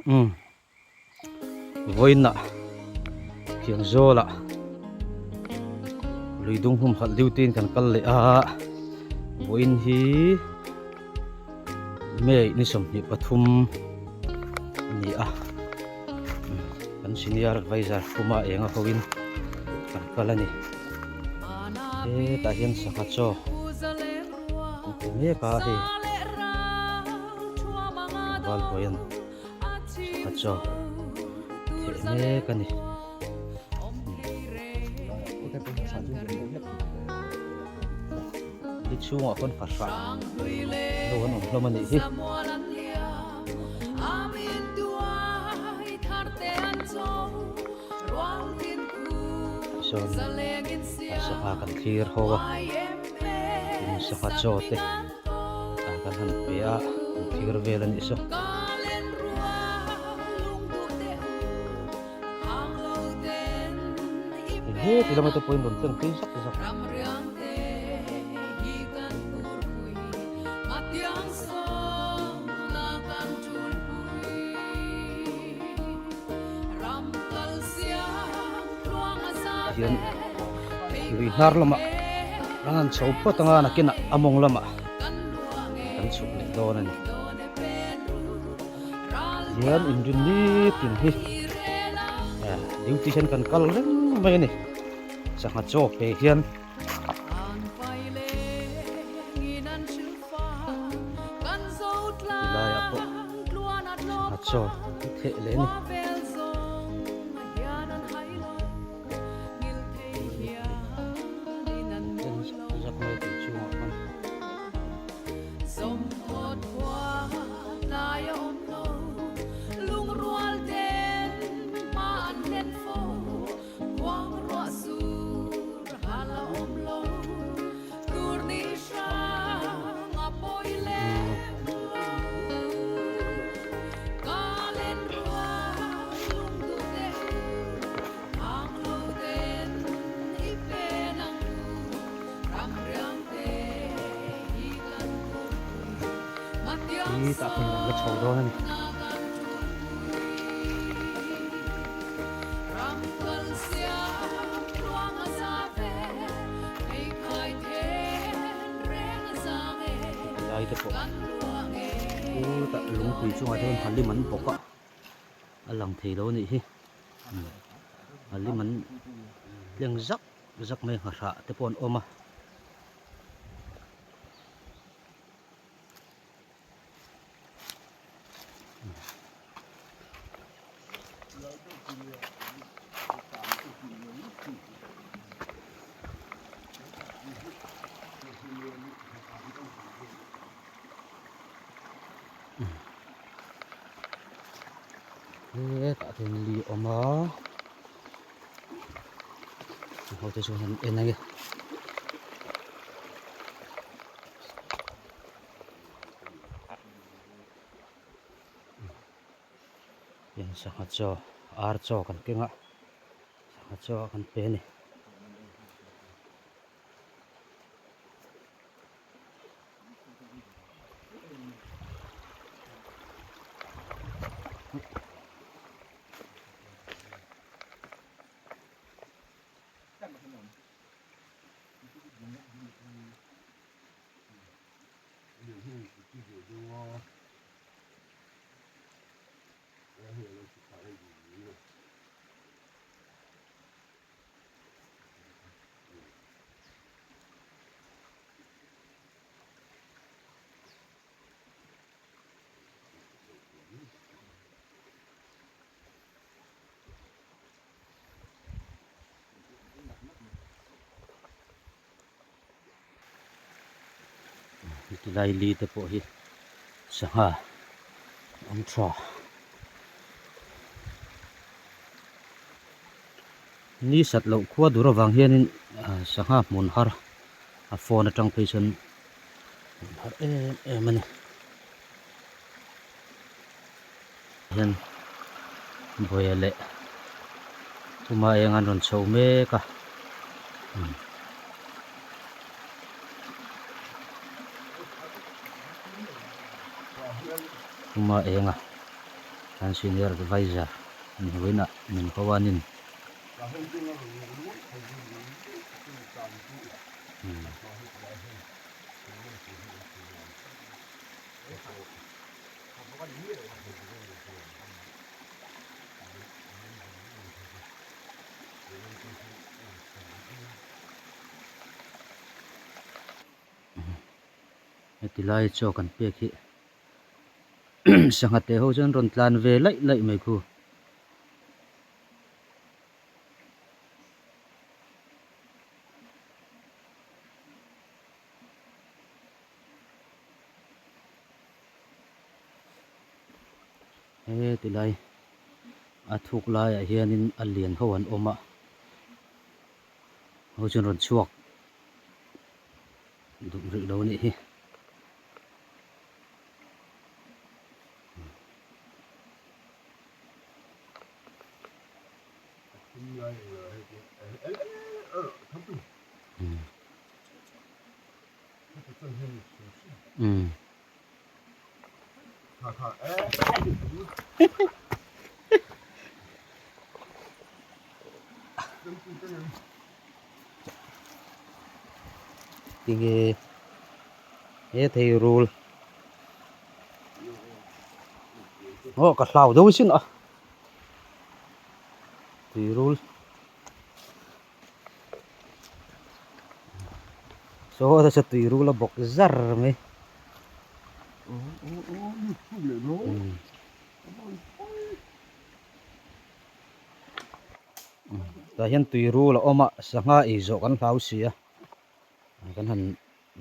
Umm vawiinah Thiangzawlah lui dung humhalh duty in kan kal leh a vawiin hi May ni 23 a ni a kan senior advisor Puma Enga hoin kan kal a ni hetah hian sangha chaw an ti mek a hei tlangval buaiin sangha chaw theh mek a ni. Li chhungah khawn fahrah ho an awm hlawm a nih hi. Tichuan sangha kan thlir ho a, tin sangha chaw te kan han pe a, kan thlir vel a nih saw. He ti lama te pawhin rawn tleng phei zak zak. Hian lui hnar lamah an han chho phawt anga nakinah a mawng lamah kan chhuk leh dawn a ni. Hian inrin nitin hi duty hian kan kal reng mai a ni sangha chaw pe hian tilaiah pawh sangha chaw an theh leh a ni. Hi tah khan kan la chho dawn a ni. Lai te pawh khutah lungpui chungah te hian halim an bawk a a lang thei lo a nih hi halim an tleng zak zak mai nghahrah te pawh an awm a. Hetah hian li a awm a ho te chuan an en ang e. Heng sangha chaw ar chaw kan keng a sangha chaw kan pe a ni. Tilai li te pawh hi sangha awm tha. Ni sat loh khua dur avang hianin sangha hmun har a phone atang phei chuan hmun har em em a ni. Hian buaia leh chuma eng an rawn chho mek a chuma eng a. Kan senior adviser ni hoin ah min ho a nin. Heti lai chaw kan pek hi sangha te ho chuan rawn tlan ve laih laih mai khu. He ti lai a thuk laiah hianin a lian ho an awm a ho chuan rawn chhuak duh rih lo a nih hi. Tinge he thei rul aw ka hlau deuh sin a tui rul Saw nasa tui rul a bawk zar mai. Tah hian tui rul a awm a, sangha ei zawh kan hlau si a, kan han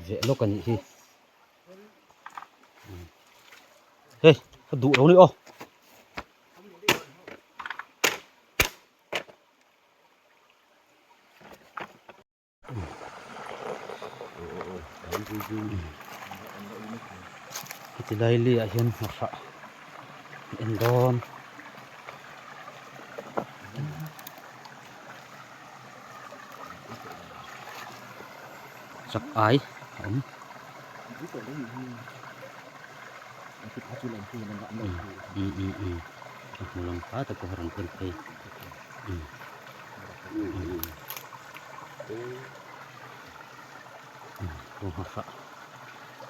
veh lawk a nih hi. Hei ka duh lo a ni aw. Heti lai li ah hian hrah en dawn chak ai a awm a hmu lang ta te pawh a rawn ken phei.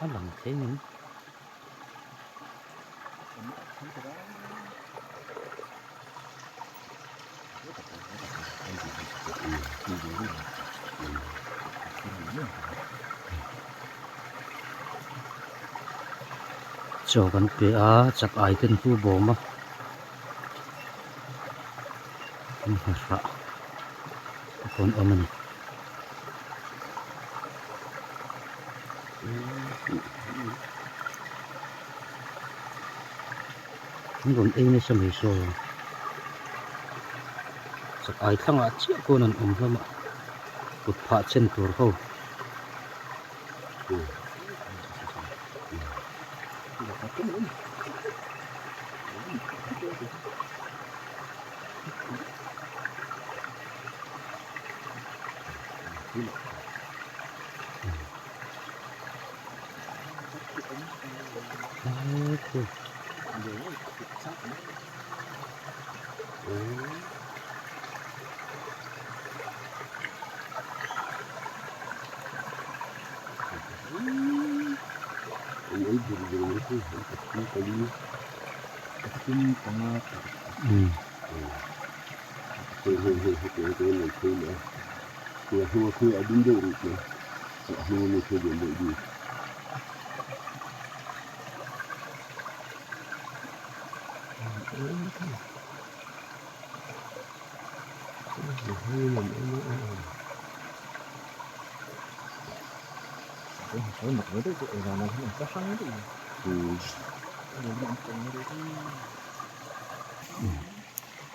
A lang thei ngem. Chaw kan pe a chak ai ten hu bawm a. An hrah te pawh an awm a ni. An rawn ei nasa mai saw chak ai thlangah chiah khawn an awm hlawm a kut phah chen tur ho.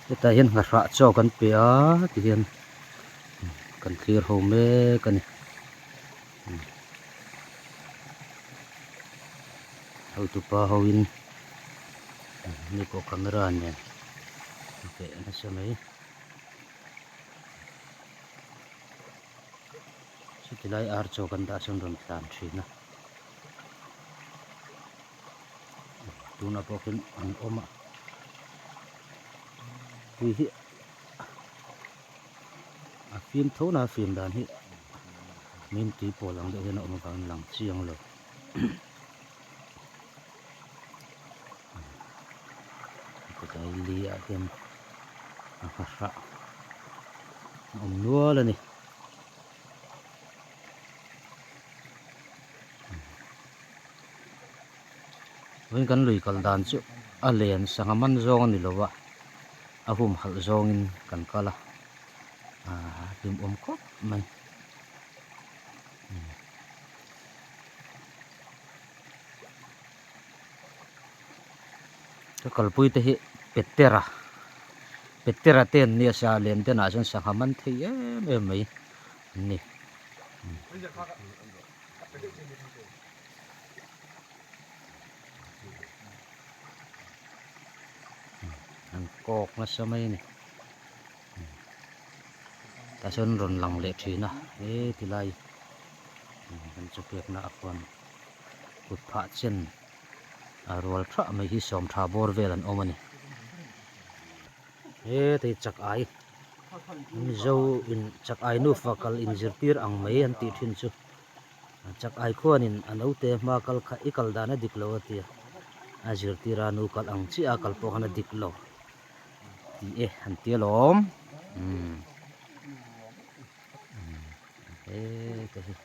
Hetah hian nghahrah chaw kan pe a tihian kan thlir ho mek a ni. Hotupa hoin mi pawh camera nen a feh nasa mai. Chuti lai ar chaw kan dah chuan rawn tlan thin a. Tunah pawh khian an awm a. Tui hi a fim tho na a fim dan hi min tui pawl ang deuh hian a awm avangin lang chiang lo. Kawtai li ah hian a nghahrah a awm nual a ni. Vawiin kan lui kal dan chu a len sangha man zawng a ni lo a, a humhalh zawngin kan kal a, aaa hlimawm khawp mai. Ka kalpui te hi Petera Petera te an nia sa len den ah chuan sangha man thei em em mai an ni. An kawk nasa mai a ni. Tah chuan rawn lang leh thin a he tilai kan chaw pekna ah khuan kut phah chen a rual thah mai hi sawm tha bawr vel an awm a ni. Hetei chak ai Mizo in chak ai nufa kal inzirtir ang mai an tih thin chu chak ai khuanin a naute hma kal kha i kal dan a dik lo a tia a zirtir a nu kal ang chiah a kal pawh khan a dik lo. Tih e an ti alawm umm he te hi.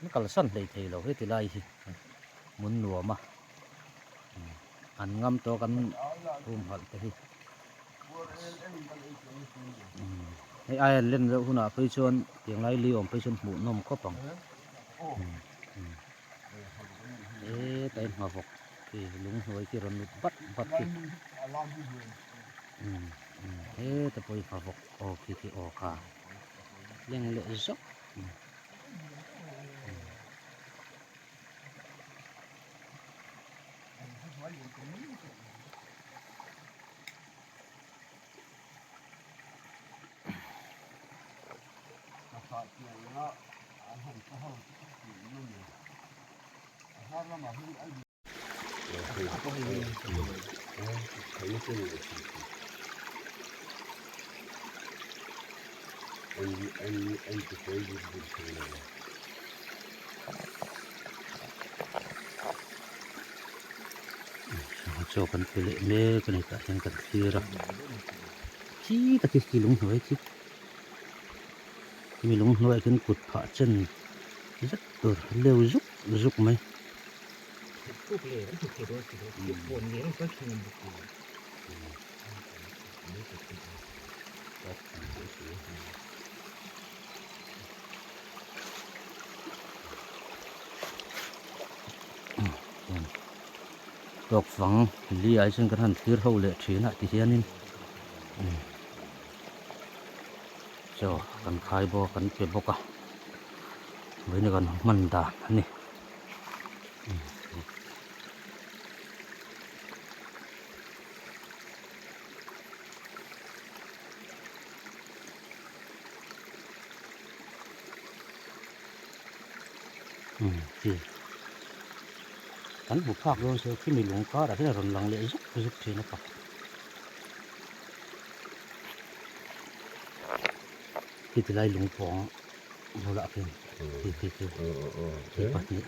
An kalsan hlei thei lo heti lai hi hmun nuam a an ngam tawk an humhalh te hi. Hei aia an lem deuh hunah phei chuan tiang lai li awm phei chuan hmuh nawm khawp ang hetlai hmavawk khi lung hnuai khi rawn lut bat bat khi heta pawh hi hmavawk aw khi khi aw kha leng leh zawk. Sangha chaw kan pe leh mek a ni tah hian kan thlir a khi tak hi khi lung hnuai khi khimi lung hnuaiah khian kut phah chen zet tur leu zuk zuk mai. Tawk fang li ah chuan kan han thlir ho leh thin a ti hianin chaw kan khai bawk a kan pe bawk a vawiin a kan hman dan a ni. Khi kan hmu phak dawn se khimi lung karah hian a rawn lang leh zuk zuk thin a pakhat khi ti lai lung pawng bulah khian khi khi khi khi pahnih.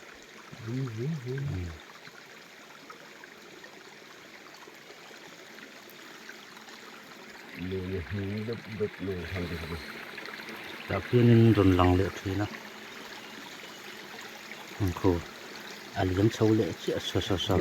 Tah khianin rawn lang leh thin a khu a liam chho leh chiah saw saw saw.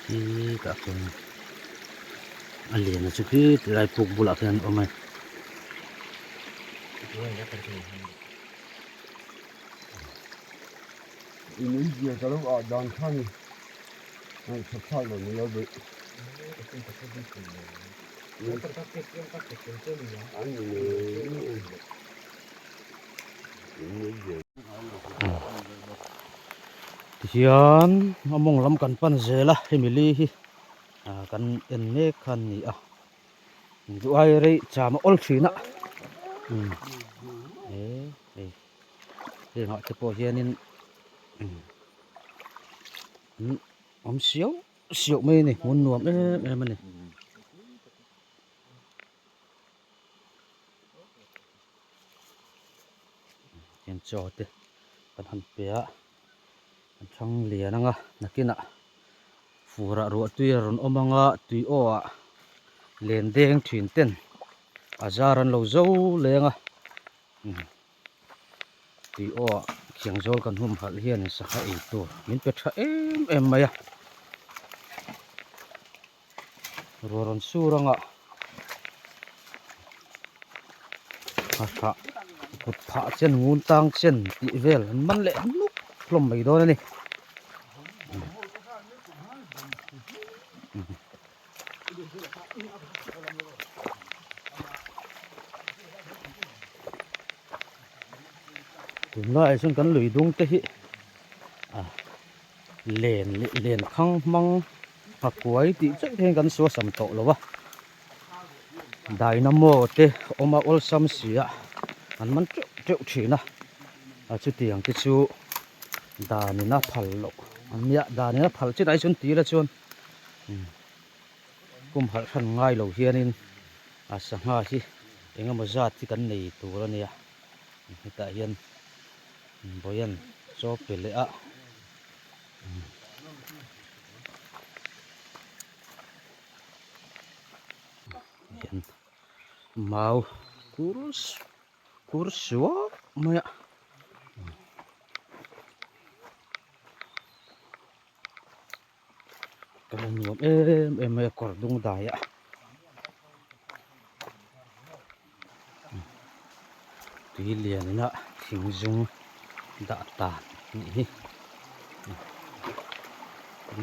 Khi tah khian. A lian a chu khi tilai puk bulah khian an awm a ni. Tihian a mawng lam kan pan zel a hemi li hi kan en mek kha an ni a duhai rei cham a awl thin a he hei hengah te pawh hianin awm siau siau mai a ni hmun nuam em em a ni. Heng chaw te kan han pe a an thang lian ang a nakinah furah ruah tui a rawn awm ang a tui aw ah len deng thin ten a zar an lo zo leng a tui aw ah thiang zawl kan humhalh hian sangha ei tur min pe tha em em mai a. Ruah rawn sur anga a hrah kut phah chen ngun tang chen tih vel an man leh nuk hlawm mai dawn a ni. Tunlaiah chuan kan lui dung te hi a Len leh len khang hmang a kuai tih chauh hian kan suasam tawh lo a, dynamo te awm a awlsam si a an man teuh teuh thin a, a chutiang te chu danin a phal loh an nia danin a phal chinah hi chuan tila chuan kum harh hran ngai lo hianin a sangha hi eng emaw zat hi kan nei tur a nia hetah hian. Bawian chaw pe leh a hian mau kur kur suak mai a ka la nuam em em mai a kawr dung dai a. Tui lian ina thing zum dah tan anih hi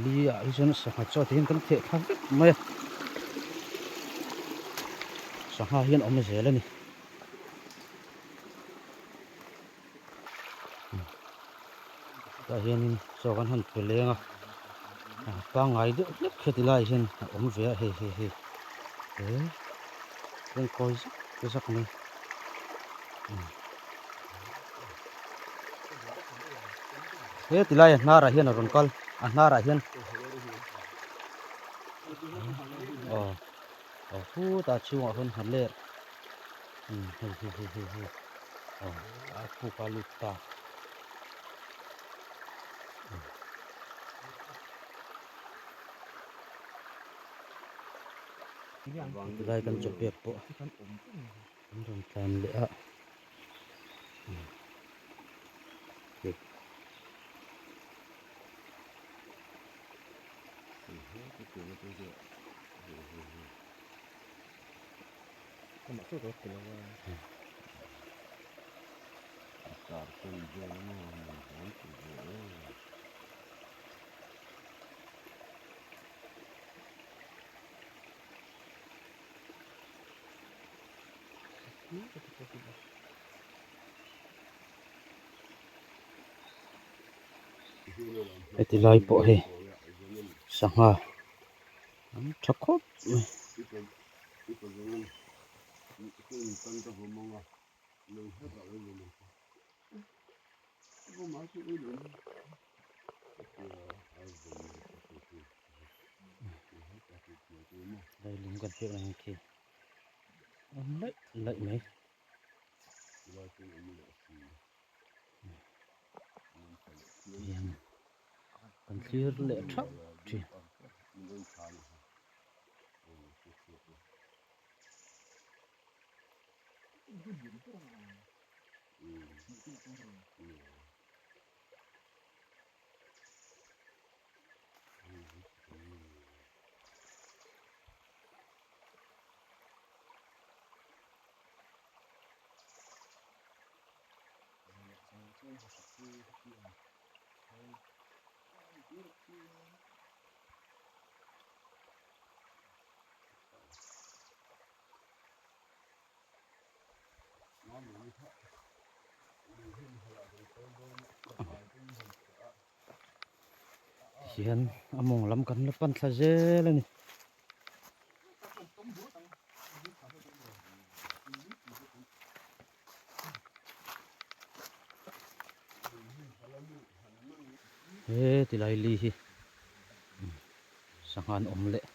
li ah hi chuan sangha chaw te hian kan theh thla vek mai a sangha hian awm zel a ni tah hianin chaw kan han pe leng a pangngai deuh hlek heti lai hian a awm ve a hei hei hei he eng kawi zak zak mai he ti lai a hnarah hian a rawn kal a hnarah hian aw aw khutah chhungah khawn ha ler hei hei hei hei hei aw a puk a lut ta. Tilai kan chaw pek pawh an rawn tlan leh a. Heti lai pawh hei sangha an tha khawp mai. Đây lung kan pek ang khi awm laih laih mai hian kan thlir leh thap thin. Tihian a mawng lam kan la pan thla zel a ni. He tilai li hi sangha an awm leh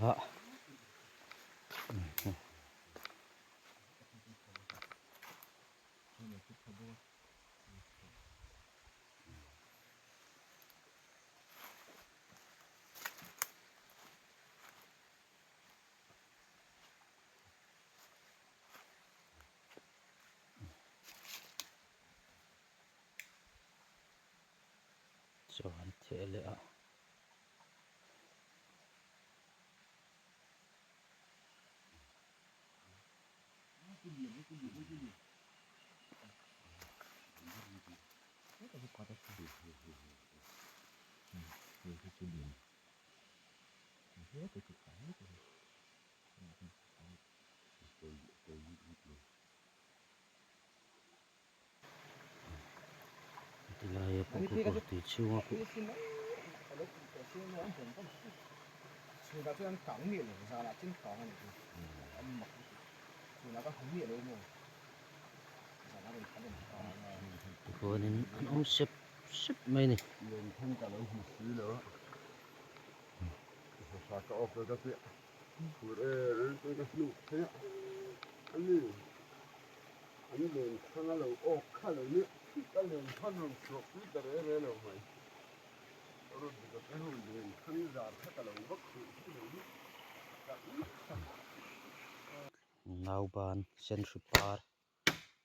a. Chaw an theh leh a. Tilai a pawh kawr tui chhunga kawh. Tikhuanin an awm sep sep mai a ni. Nauban senhri par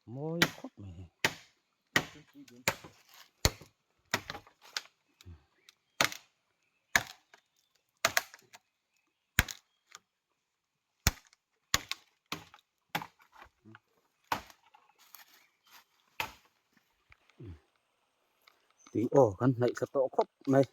mawi khawp mai hi. Tui aw kan hnaih thla tawh khawp mai.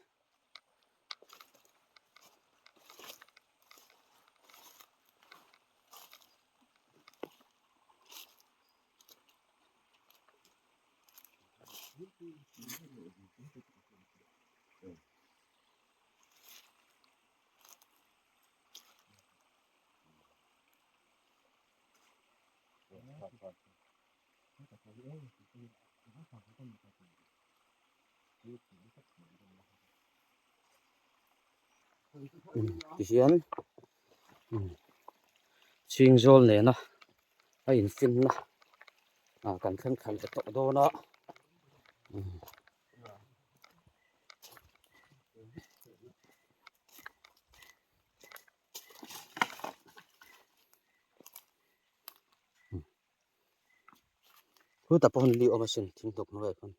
Tihian chhing zawl nena a infinna ah kan thleng thla leh tawh dawn a. Khutah pawh li awm asin thing hnawk hnuaiah khan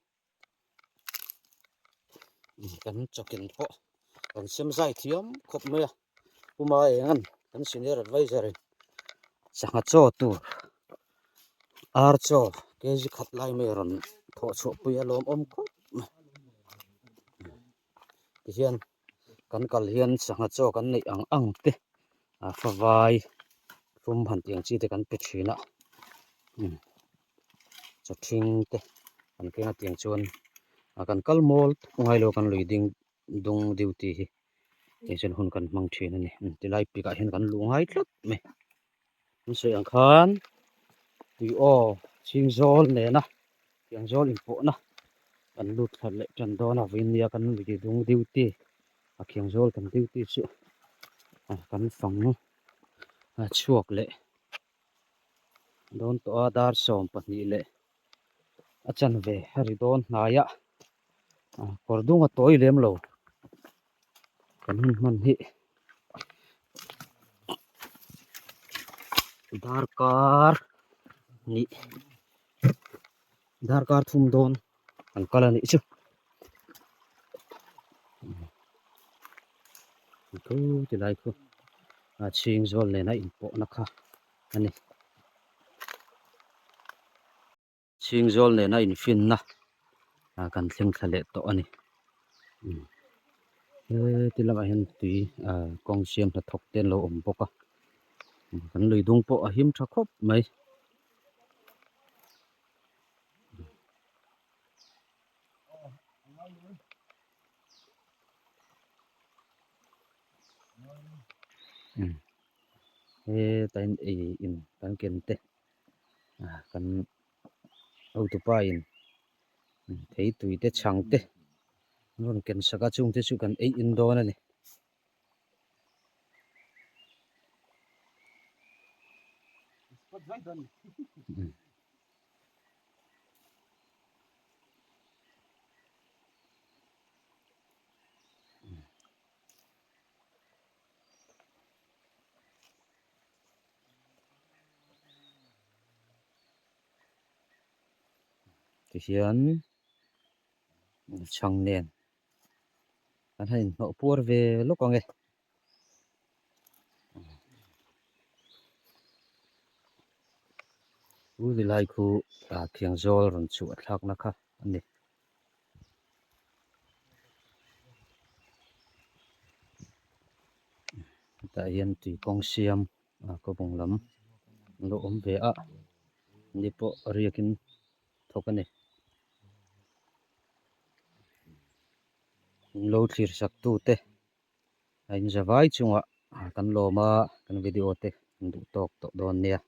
kan chawkin pawh kan sem zai thiam khawp mai a puma eng an kan senior adviser in sangha chaw tur ar chaw kg khat lai mai a rawn thawh chhuah pui a lawmawm khawp mai tihian kan kal hian sangha chaw kan neih ang ang te ah favai rum han tih ang chi te kan pe thin a chaw thing te kan keng a tiang chuan ah kan kal mawl ngai lo kan lui ding dung duty hi tiang chuan hun kan hmang thin a ni tilai pikah hian kan luh ngai tlat mai an sawi ang khan tui aw chhing zawl nena tiang zawl inpawhna kan lut thla leh tan dawn a vawiin nia kan lui dung duty a khiang zawl kan duty chu kan fang a chhuak leh dawn tawh a dar 12 leh a chanve a ri dawn hnai a kawr dung a tawi lem lo kan hun hman hi darkar hnih darkar thum dawn an kal a nih chu thu ti lai khu a chhing zawl nena inpawhna kha a ni. Chhing zawl nena infinna ah kan thleng thla leh tawh a ni heti lamah hian tui ah kawng siam hnathawk te an lo awm bawk a kan lui dung pawh a him tha khawp mai. Umm hetah hian ei in kan ken te ah kan hotupa in thei tui te chhang te an rawn ken sak a chung te chu kan ei in dawn a ni. Tihian chhang nen kan han inhnawh puar ve lawk ang e. U ti lai khu ah thiangzawl rawn chhuah thlakna kha a ni. Hetah hian tui kawng siam a kawpawng lam an lo awm ve a ni pawh riakin thawk a ni. Min lo thlir sak tute a in za vai chungah kan lawm a kan video te kan duh tawk tawh dawn nia.